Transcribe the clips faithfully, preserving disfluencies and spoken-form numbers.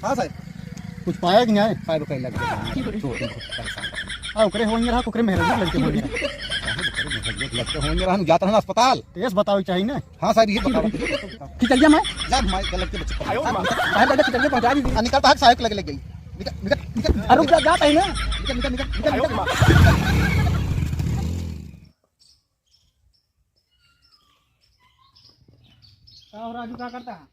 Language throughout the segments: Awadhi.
हाँ साहब। कुछ पाया कि नहीं? साहब, ओकरे लग गया। छोड़, तुम खुद परेशान। हाँ, ओकरे होइए रहा, ओकरे मेहरारू लग के होइए रहा। काहे ओकरे मेहरारू लग के होइए रहा? हम जात रहना अस्पताल। केस बतावे चाहिए ना। हाँ साहब, ये बताओ। कि चल गया मैं? जा, मैं गलत के बच्चे। आयो माँ। साहब, बेटा, कि चल गया, पहुँचा दीजिए। आ, निकलता है, साहब, लगे लग गई। निकल, निकल, निकल। अरे, रुक जा, जाता है ना। निकल, निकल, निकल, निकल। का हो राजू, का करता है?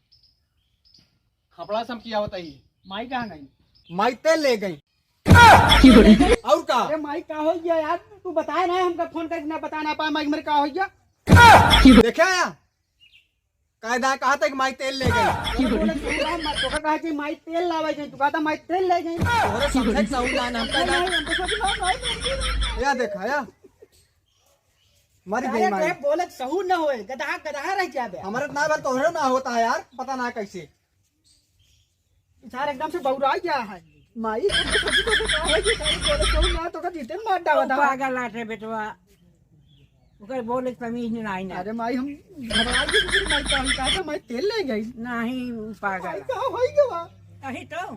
खपड़ा सम किया होता ही। माई कहाँ गई? माई तेल ले गई। और का? अरे माई का हो गया यार, तू बताए ना, हमका फोन करके ना बता ना पाए, माई मेरे का हो गया? देखे आया? कायदा कहा था कि माई तेल ले गई। अरे बोले, तू कहा, मा-, तोका कहा कि माई तेल लावे गई, तू कहा था माई तेल ले गई। तोहरे समझे के सहूर ना, हम नहीं, कायदा नहीं, हम तो सोचे ना, माई तेल ले गई। या देखा, या। मर गई अरे माई। ते बोले सहूर ना होए, गदहा, गदहा रह जाबे। हमारे ना बल तोहरे ना होता है यार, पता ना कैसे। सारे एकदम से बौरा गया है। माई, हम तो सोची तो का है कि सारे बोले सहूर ना तो का जीते मार डावा ओ था। पागल आटे बेटवा। ओकर बोले तमीज नहीं ना। अरे माई, हम घबरा गए कि माई का, हम कहा था माई तेल ले गई। नहीं, उ पागल माई है। का होई गवा? कहीं तो।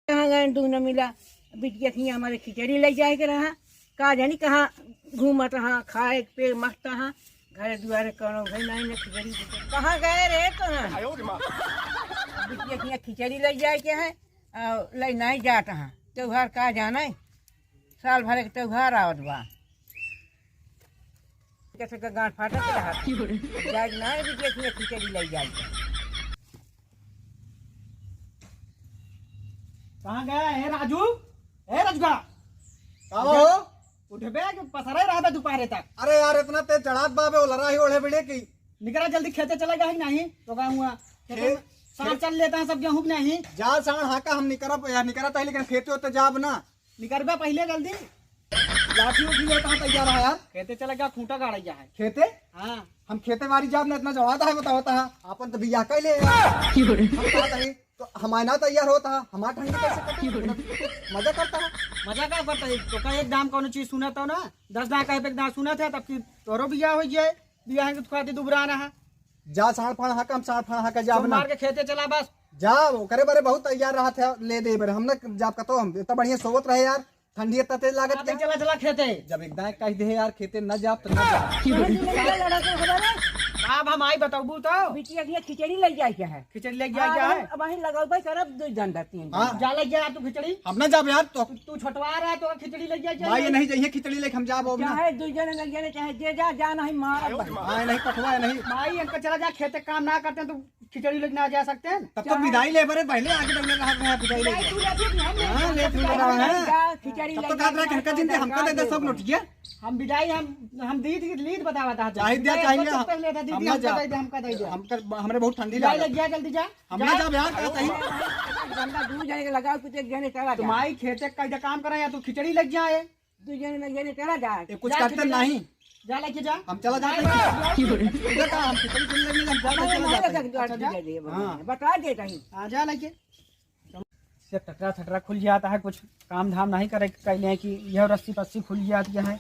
कहाँ गए तू न मिला? बिटिया की हमारे खिचड़ी ले जाए के रहा, का जानी कहाँ घूमत रहा, खाए पे मस्त रहा, घर दुआरे कौनो घर नहीं, न खिचड़ी बिचड़ी। कहाँ गए रे कहाँ? बिटिया की खिचड़ी ले जाए के है, और ले नहीं जात रहा। त्योहार का जाने, साल भर के त्योहार आवत बा। कैसे का गांठ फाटत रहा। जाए ना बिटिया की खिचड़ी ले जाए के। कहाँ गया है राजू? ए रजुआ, का बा हो? उठबे कि पसरे रहबे दोपहरे तक? अरे यार, इतना तेज चढ़ात बा बे, ओलरा ही ओढ़े बिड़े की। निकरा जल्दी, खेते चला गया है कि नहीं? तो का हुआ? खेते खेत, में साँढ़ खेत। चल लेता है सब गेहूँ कि नहीं? जा साँढ़ हाँका, हम निकरब, या निकरत है, लेकिन खेते होते जाब ना। निकरबे पहिले जल्दी। लाठी उठी लेता है, तैयार है यार। खेते चला गया, खूंटा गाड़ा गया है। खेते? हाँ। हम खेते बारी जाब ना, इतना जवाब है, बतावता है। आपन तो बियाह कर ले यार। हम कहता है, तो हमारे ना तैयार होता है, हमार ठंडी कैसे कटे? मजा करता है। मजा का करता है? तो का एक दाम कौनो चीज सुनत हो ना, दस दाम कहे पे एक दाम सुनत है, तब की तोरो बियाह हो जाए, बियाह है तो खातिर दुबराना है। जा साँढ़ फाँढ़ हाँका, हम साँढ़ फाँढ़ हाँका जाब ना। मार के खेते चला बस। जा, ओकरे बरे बहुत तैयार रहत है, ले दे बरे। हम ना जाब कतो, हम इतना बढ़िया सोवत रहे यार, ठंडी इतना तेज लागत हाँ, क्या? चला, चला खेते। जब एक दाएं कह दे यार, खेते न जाब तो न जाब। अब हम आई बताबू तो। बिटिया के लिए खिचड़ी ले जाए क्या है? खिचड़ी ले जाए क्या है? अब वहीं लगौबे करब दो जन दे, तीन जन हाँ। दे। जा ले गया तू खिचड़ी। हम ना जाब यार तो। तू, तू छोटवा रहा तो खिचड़ी ले जाए, माई ये नहीं चाहिए खिचड़ी लेके हम जाब अब ना। चाहे दो जन ले जाए, चाहे जे जा, जा नहीं मार। हाँ, नहीं पठवा नहीं। माई इनका चला जा, खेते काम ना करते हैं तो खिचड़ी लेके ना जा सकते हैं? तब तो विदाई ले बरे पहले आगे डगले रहा, रहा विदाई ले। विदाई तू लेके भी हम हाँ, ले तू ले रहा है। जा, खिचड़ी तब ले तो जा, कहत रहा कि इनका जिंदे हमका दे दे सब नोटिया। हम विदाई हम, हम दी थी, लीद बतावा था। चाहे दिया, विदाई चाहे सब ना। पहले था, दीदी, हम ना हमका जा। दे दे, हमका दे दे। हमका, हमरे बहुत ठंडी विदाई लगा। लग गया, जल्दी जा। हम ना जा। जाब यार, का कहीं? गंदा दूध जाने के लगाओ, कुछ एक जने चला तो जा। माई खेते का काम करा या तू खिचड़ी लग जाए। दू जने में जने चला जा। ये कुछ जा, करते खिचड़ी नहीं। जा लेके जा। हम चला जाते जा, हैं। जा। इधर का हम खिचड़ी चुन लेंगे, हम जा, नहीं, चला नहीं, जाते हैं। नहीं, अच्छा, जा। दे दे, हाँ। बता दे कहीं। हाँ, जा लेके। से टटरा छटरा खुल जाता है, कुछ काम धाम नहीं करे, कहले हैं कि यह रस्सी पस्सी खुल जाती है।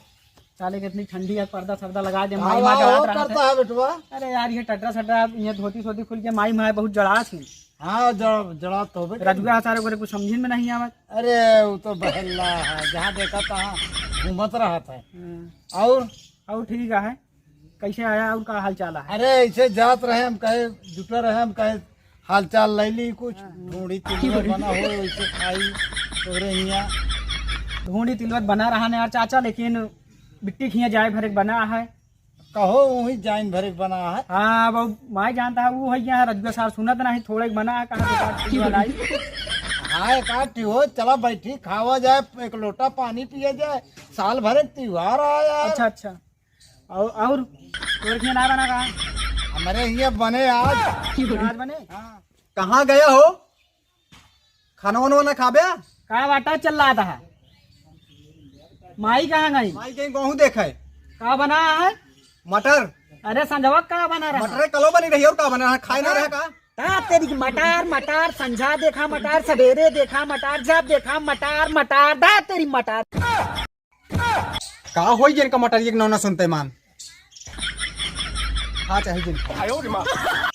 साले के इतनी ठंडी है, पर्दा सर्दा लगा दे, हाँ, माई माँ हाँ, डरात वो रहत करता है। है बेटवा। अरे यार, ये टटरा छटरा, ये धोती सोती खुल के माई माँ बहुत जड़ा थी। हाँ, जड़-, जड़ा तो होबे करी। रजुआ सारे को कुछ समझिन में नहीं आवत। अरे, वो तो बहल्ला है, जहाँ देखा तहाँ घूमत रहत है। हाँ। और? और ठीक है, कैसे आया और का हाल चाल है? अरे, ऐसे जात रहे, हम कहे, जुटे रहे, हम कहे, हाल चाल ले ली कुछ, हाँ। ढूंढी तिलवा बना हो, वैसे खाई, तोरे हियाँ। ढूंढी तिलवा बना रहा ने यार चाचा, लेकिन बिट्टी खिया जाए भरे बना है। कहो, वही जाइन भरे के बना है। हाँ, अब माई जानता है, वो है यहाँ रजुआ साहब सुनत नहीं, थोड़े के बना है, कहाँ से काट पीवा लाई? हाँ, एक आध ठी हो, चला बैठी, खावा जाए, एक लोटा पानी पिया जाए, साल भरे के त्योहार आया यार। अच्छा, अच्छा। और, और तोर के ना बना कहाँ? हमारे हियाँ बने आज। आज बने? हाँ। कहाँ गया हो? खाना वाना ना खाबे? का बाटा चल रहा था? माई कहाँ गई? माई कहीं गेहूं देखे। का बना है? मटर। अरे संजवा का बना रहा? मटर कलो बनी रही और का बना रहा? खाए ना रहा का? दा तेरी मटार, मटार, संझा देखा मटार, सवेरे देखा मटार, जब देखा मटार, मटार, दा तेरी मटार। का होई जिनका मटर एक नौ ना सुनते मान। खा चाहे जिन खा।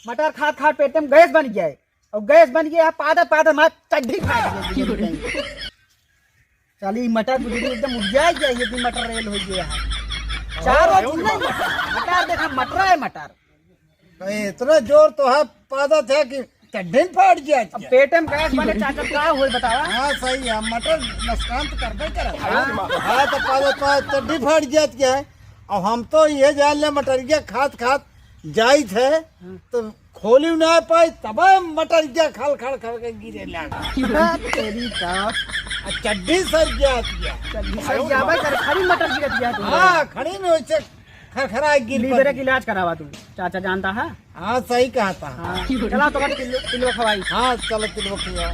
मटर खात खात पेट में गैस बन गया है। और गैस बन गया है, पादत पादत मार चड्ढी फाट गई है। चली मटर बुझली एकदम उड़िया गया, ये भी मटर रेल हो गया है। चारों दिन नहीं मटर, मटर देखा, मटर है मटर। अरे, इतना जोर तो है, पादत है कि चड्ढी फाट गया अब क्या? पेट में गैस बने, चाचा, का होई बतावा? हाँ, सही है, मटर नुकसान तो करबे करत। हाँ। हाँ, तो पादत पादत चड्ढी फाट गया क्या है? और हम तो ये जान ले, मटरिया खात खात जाइत है, हाँ। तो खोली ना पाई, तब मटरिया खल खल खल के गिरे लाग। तेरी का। आ चड्ढी सर गया क्या? चड्ढी सर गया भाई, करे खड़ी मटर गिरत गया तू। हाँ, खड़ी में वैसे खरखरा गिर लीवर पड़ी। के इलाज करावा तू, चाचा जानता है। हाँ, सही कहा था। हाँ, चला तो तिल-, तिलवा खवाई। हाँ, चलो तिलवा खवाई।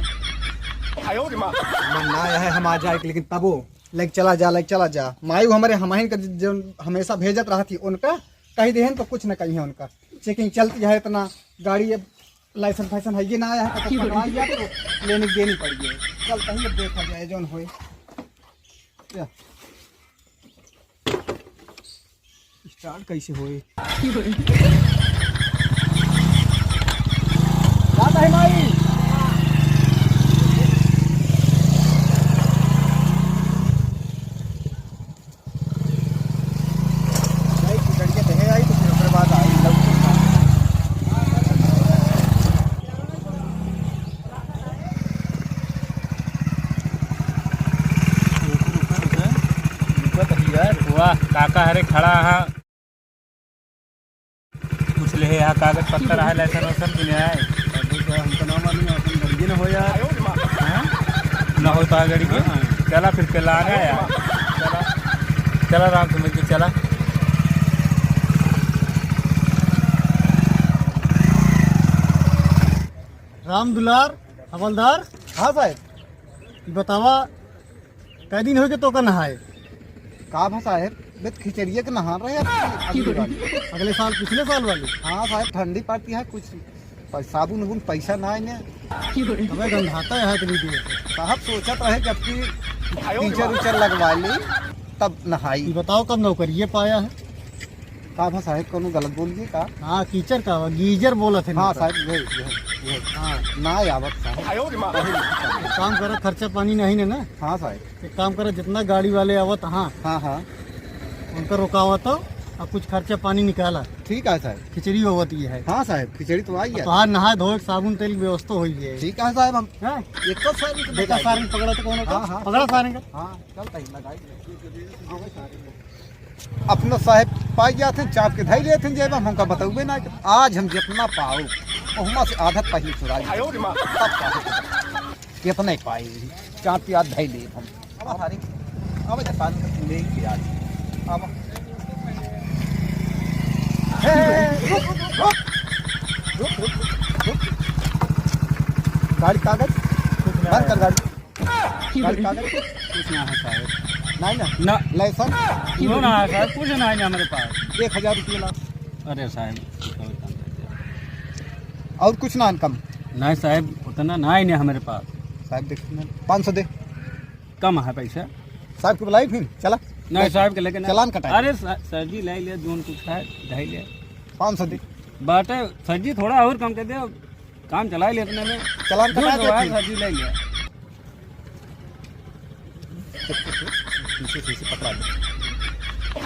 मन ना आया है हम आ जाए, लेकिन तबो लेके चला जा, लेके चला जा। माई हमारे हमहिन के जो हमेशा भेजत रहती, उनका कही देहन तो कुछ न कही है उनका। चेकिंग चलती है इतना, गाड़ी अब लाइसेंस फाइसेंस है ये ना आया है, तो पकड़ा गया तो लेने देनी पड़ गई। चल कहीं अब देखा जाए जौन होए। क्या? स्टार्ट कैसे होए? जाता है माई। भाई, टिकट के देहे आई तो फिर ओकरे बाद आई, लौट के। रुको, रुको, रुको। रुको तो यार। वाह, काका हरे खड़ा हा। कुछ ले यहाँ कागज पत्तर है, लाइसेंस वाइसेंस भी नहीं आए। अभी तो हमको ना मालूम है, अपन गाड़ी ना हो यार। हाँ? ना हो तो गाड़ी के? हाँ। चला फिर, चला आ गया यार। चला, चला राम समझ के चला। राम दुलार हवलदार। हाँ साहब। बतावा, कै दिन होइगे तोका नहाए? का भा साहेब, बे त खिचड़िया के नहा रहे अब अगली बार। अगले साल, पिछले साल वाली? हाँ साहेब, ठंडी पड़ती है, कुछ पै-, साबुन उबुन पैसा ना है ने। तबे गंधाता है इतनी देर। साहब सोचत रहे कि अब की कीचड़ उचड़ लगवा ली, तब नहाई। ये बताओ कब नौकरिये पाया है? का भा साहेब, कौनो गलत बोल दिए का? हाँ, कीचड़ का बा, गीजर बोलत है हाँ ना। साहेब, यही, यही, यही। हाँ। ना आवत साहेब। एक काम करो, खर्चा पानी नहीं ने ना। हाँ साहेब। एक काम करो, जितना गाड़ी वाले आवत हाँ, हाँ, हाँ। उनका रुकावा तो, और कुछ खर्चा पानी निकाला। ठीक है साहेब। खिचड़ी होवत ही है। हाँ साहेब, खिचड़ी तो आई है। तोहार नहाए धोए के साबुन तेल की व्यवस्था होई है। ठीक है साहेब, हम हैं? एक तो साहेब को देखा बताइए। सारंग पकड़ा तो कौन होता? हाँ, हाँ। पकड़ा सारंग का। हाँ, चलता ही लगाई। अपना साहेब पाई जात हैं, चाप के धई लेत हैं जेब में, हमका बतउबे ना। आज हम जितना पाओ, ओहमा से आधा पहले चुराई। आयो रे माँ। तब साहेब कितना ही पाई, चाप के आध धई लेब हम। अब हमारे, अब जसान ले के आज। अब हे, हे, हे, रुक, रुक, रुक। रुक, रुक, रुक, रुक। गाड़ी कागज? बंद कर गाड़ी। गाड़ी कागज? कुछ ना है साहेब। नहीं ना? ना। लाइसेंस? वो ना है साहेब, कुछ ना है हमारे पास। एक हजार रुपये ला। अरे साहेब, और कुछ ना इनकम? नहीं साहेब, उतना ना है हमारे पास। साहेब देख, पाँच सौ दे। कम है पैसा। साहेब के बुलाई फिर, चला। नहीं साहेब के लेके ना। चालान कटाए। अरे सा-, सर जी ले ले, जोन कुछ है, ढाई ले। पाँच सौ दे। बाटे सर जी, थोड़ा और कम कर दे। काम चला ले अपने में। चालान जो कटा जो है, देती। सब्जी ले लिया। पीछे, पीछे पकड़ा दे।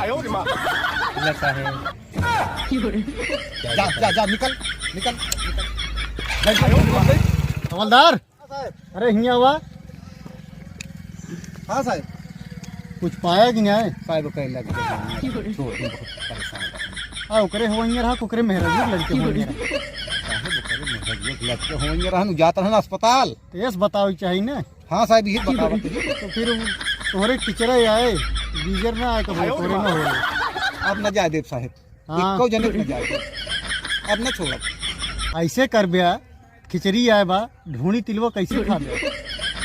आयो रे माँ। लगा है। जा, जा, जा, निकल, निकल, निकल। जा, जा, निकल। हवलदार, हाँ साहेब। अरे हियाँ आवा। हाँ साहेब। कुछ पाया कि नहीं? साहेब कहे लग गए, छोड़, हम बहुत परेशान हैं। आ, ओकरे होइए रहा, ओकरे मेहरारू के लड़के होइए रहा। साहेब, ओकरे मेहरारू के लड़के होइए रहा, नु जात रहन अस्पताल। तो यस बतावे चाहिए ना। हाँ साहेब, ये बतावत ही। तो फिर वो तोहरे टीचर आए, गीजर ना आए, कभी तोहरे ना होए। अब न जाए देब साहेब। हाँ। इक्को जने न जाए देब। अब न छोड़ब। ऐसे कर बे, खिचड़ी आए बा, ढूंढी तिलवा कैसे खा दे?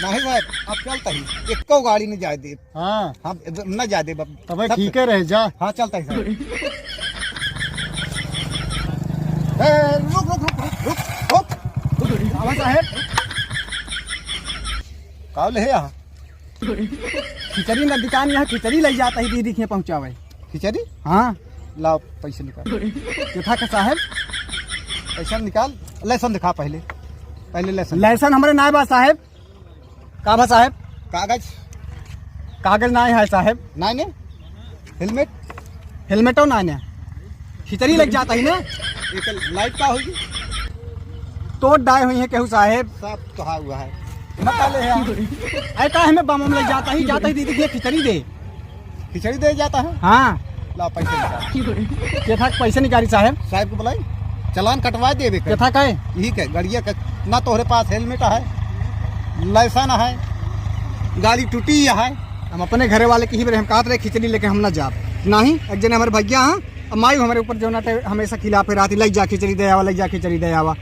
नहीं साहेब, अब चलता ही, एको गाड़ी न जाए दे। हाँ। हाँ, न जाए दे अब। तबे सब ठीक है रहे, जा। हाँ, चलता ही साहेब। ए, रुक, रुक, रुक। आवा साहेब। का ले है यहाँ? खिचड़ी न दुकान यहाँ खिचड़ी ले जाता ही दीदी के पहुँचावे। खिचड़ी? हाँ। लाओ पैसे निकाल। किथा का साहेब? पैसा निकाल, लाइसेंस दिखा पहले। पहले लाइसेंस। लाइसेंस हमरे नाय बा साहेब। का बा साहेब? कागज। कागज नाय है साहेब। नाय ने? हेलमेट? हेलमेटो नाय ने। खिचड़ी लग जाता ही ना। एक लाइट का होगी? तोड़ डाय हुई है केहू साहेब। सब तो हा हुआ है। मत ले है। ऐ का हमें बम हम लग जाता ही, जाता ही दीदी के खिचड़ी दे। खिचड़ी दे जाता है? हाँ। ला पैसे निकाल। केथा पैसे निकारी साहेब? साहेब को बुलाई, चालान कटवा देबे के। केथा का है? यही के, गड़िया के, ना तोहरे पास हेलमेट है, लाइसेंस है, गाड़ी टूटी है। हम अपने घरे वाले की ही बरे हम कहत रहे खिचड़ी लेके हम ना जाब। नहीं, एक जने हमारे भैया हैं, अब माई हमारे ऊपर जो ना टे-, हमेशा खिलाफे रहती, "लई जा खिचड़ी दे आवा, लई जा खिचड़ी दे आवा।"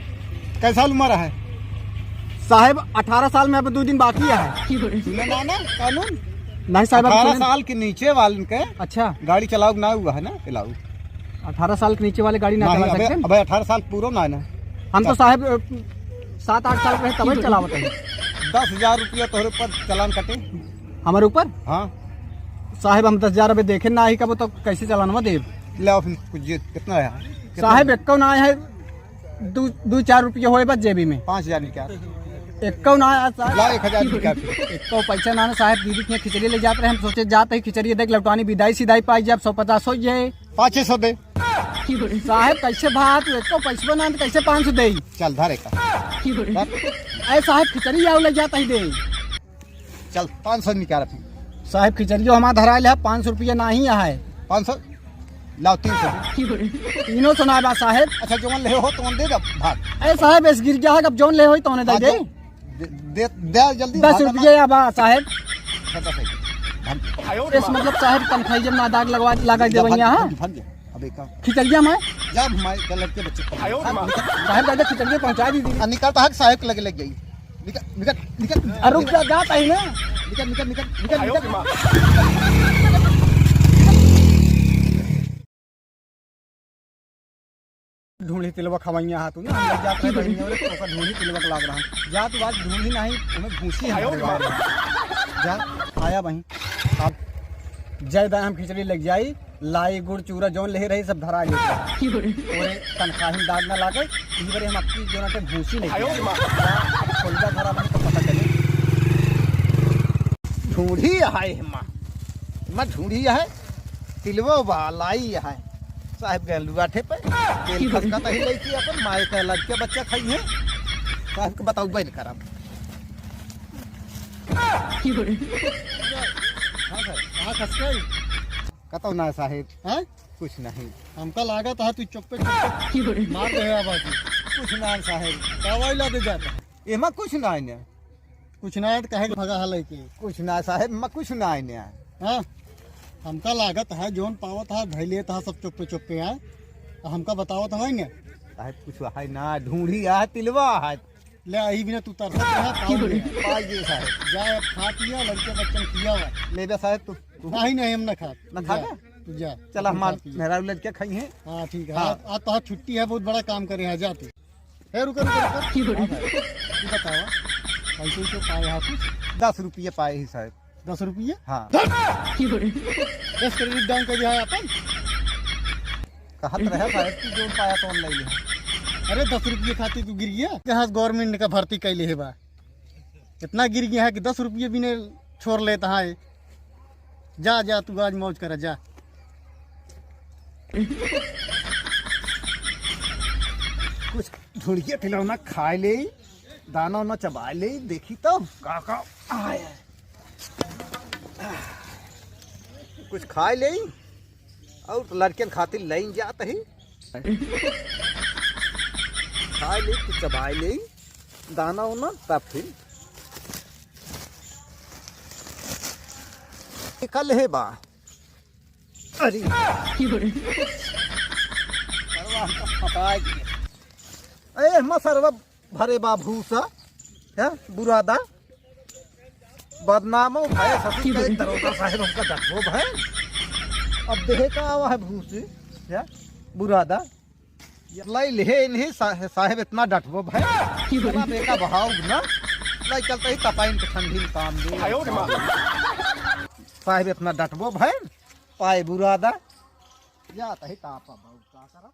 कैसा उम्र है? साहेब, अठारह साल में अब दो दिन बाकी है। सुने ना, ना, कानून? नहीं साहेब, अब अठारह सुने। साल के नीचे वालन के अच्छा। गाड़ी चलाऊ ना हुआ है ना, चलाऊ। अठारह साल के नीचे वाले गाड़ी ना नहीं, चला अबे, सकते? अबे अठारह साल पूरो ना है ना। हम तो साहेब, अ, सात आठ साल रहे तब चलावत है। दस हजार रुपया तोहरे ऊपर चालान कटे। हमारे ऊपर? हाँ। साहेब, हम दस हजार अबे देखे ना ही कब, तो कैसे चालानवा देब? ले आओ फिर कुछ, ये कितना है? कितना साहेब, है? एक्को ना है, दू, दू चार रुपये होए बस जेबी में। पाँच हजार निकाल। एक्को ना है साहेब। ला, एक हजार निकाल फिर। एक्को पैसा ना है साहेब, दीदी के खिचड़ी ले जात रहे, हम सोचे जात ही खिचड़ी देख लौटानी बिदाई सिदाई पाई जाब, सौ पचास हो जाए। पाँचे सौ दे। साहेब, कैसे बात, एक्को पैसवा ना है, कैसे पाँच सौ दे? चल, धर एक। ऐ साहेब, खिचड़ी आओ ले जात ही दे। चल, पाँच सौ निकाल अपनी। साहेब, खिचड़ियो हमार धराइल है, पाँच सौ रुपया नाही है। पाँच सौ? लाओ, तीन सौ दे। तीनों सौ ना बा साहेब। अच्छा, जौन ले हो, तौन दे दे, भाग। ए साहेब, एस गिर गया है, अब जौन ले होई, तौने दे हाँ, दे। जो-, दे, दे, दे, जल्दी दस भाग रुपया ना। या बा साहेब। अच्छा, दस है। भाग। एस मतलब साहेब, तनखाही जब ना दाग लगवा, लगा जा, देबे भाग, यहाँ। भाग, भाग जा। अबे का? खिचड़िया में? जा, हमारे लड़के बच्चे को। आयो रे माँ। साहेब, दादा, खिचड़िया पहुँचा दी, दी। आ, निकलता है, साहेब के लगे लग जाइए। निकल, निकल, निकल। अरे रुक जा, जात ही ना। निकल, निकल, निकल, निकल, आयो निकल। रे माँ। ढूंढी तिलवा खवैया हा तू ना, हम लोग जात रहे बहिनिया वाले, तो ओकर ढूंढी तिलवा के लाग रहा। जा तू आज ढूंढी नहीं, तुम्हें भूसी है आयो रे माँ। जा, आया वहीं। अब जय दाएं हम खिचड़ी लग जाई, लाई गुड़ चूरा जौन ले रही सब धरा गई। तोरे तनखाही में दाग ना लागे, ई बरे हम अपनी जोना के भूसी लेके आयो रे माँ। खोलबा धरा बनी तो पता चले। ढूंढी है हिम्मा, हिम्मा ढूंढी है, तिलवो बा, लाई है। साहेब गए लुआठे पे, तेल खसका तही लइकी अपन माए के लड़के बच्चा खाई है। साहेब के बताऊ बैल करब। हाँ साहेब, कहाँ खसकाई? कतौ ना साहेब। हैं? कुछ नहीं। हमका लागत है तू चुप्पे चुप्पे मार दे है आवाज। कुछ ना साहेब। दवाई ला दे जाता है। एमा कुछ ना है ने। कुछ ना है तो कहे के भगा है लइके। कुछ ना साहेब, मैं कुछ ना है ने। हाँ? हमका लागत है जौन पावत है धै लेत है सब चुप्पे चुप्पे है। हमका बतावत है ने। साहेब कुछ है ना, ढूंढी है, तिलवा है। ले, अही बिना तू तरसत रहा, पाओ की बोले? ले। पाई दे साहेब। जा, अब खा पिया, लड़के बच्चन खिया हुआ। ले बे साहेब, तू, तू। नहीं, नहीं, हम ना खा। ना खा जा, ले? तू जा, चल, अपन हमार खा पिया। मेहरारू लड़के खाई हैं। हाँ, ठीक है। हाँ। आज, आज तो आज छुट्टी है, बहुत बड़ा काम करे है, जा तू। ए, रुको, रुको, रुको। की बोले? हाँ भाई। तू बतावा, कैसे, कैसे पाए हैं कुछ? दस रुपये पाए ही साहेब। दस रुपये? हाँ। की बोले? दस credit down कर दिया है अपन। कहत रहे साहेब कि जौन पाया तौन ले लिया। अरे दस रुपये खातिर तू गिर गया? जहाँ government का भर्ती कैले है बा। इतना गिर गया है कि दस रुपये भी नहीं छोड़ लेता है। जा, जा, तू आज मौज कर, जा। कुछ ढूंढिए खिलौना खाए ले, दाना उना चबाए ले, देखी तो का का आए। कुछ खाए ले और लड़कियन खातिर लइन जात ही। खाए ले, कुछ चबाए ले, दाना उना, तब फिर निकल है बा। अरे। सरवा हमका फंसाए दिए। ए, मसरवा भरे बा भूसा, हैं, बुरादा। बदनामो भए, ससुर के दरोगा साहेब हमका डटबो भए। अब देहे का आवा है भूसी, हैं, बुरादा। लाई लिहे इन्हीं साहे-, साहेब इतना डटबो भए। इतना बेका बहाव ना, लाई चलते ही तपाइन के ठंडी में काम दे। आयो रे माँ। साहेब इतना डटबो भए, पाए बुरादा। या तही तापा बहुत का करब।